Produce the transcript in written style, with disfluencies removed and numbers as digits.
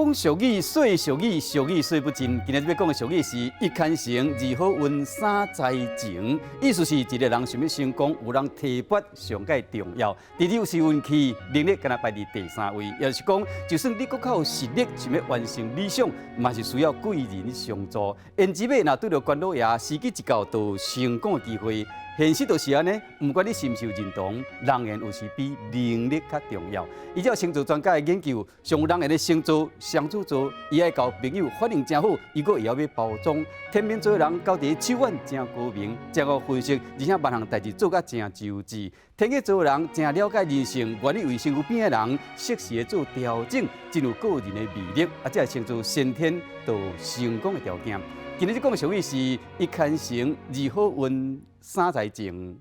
講俗語，說俗語，俗語說不盡。今日欲講的俗語是一牽成，二好運，三才情。意思是一個人想欲成功，有人提拔上蓋重要。第二是運氣，能力敢若排佇第三位。也就是講，就算你閣較有實力，想欲完成理想，嘛是需要貴人相助。胭脂馬若拄著關老爺，時機一到，就有成功的機會。現實就是按呢，毋管你是毋是有認同，人緣有時比能力較重要。依照星座專家的研究，上有人緣的星座雙子座，伊愛交朋友反應誠好，伊閣會曉欲包裝。天秤座的人交佇手腕誠高明，誠會分析，而且萬項代誌做甲誠周至。天蠍座的人誠了解人性，願意為身軀邊的人適時的做調整，真有個人的魅力。啊，這個星座先天就有成功的條件。今日講的俗語是一牽成，二好運，三才情。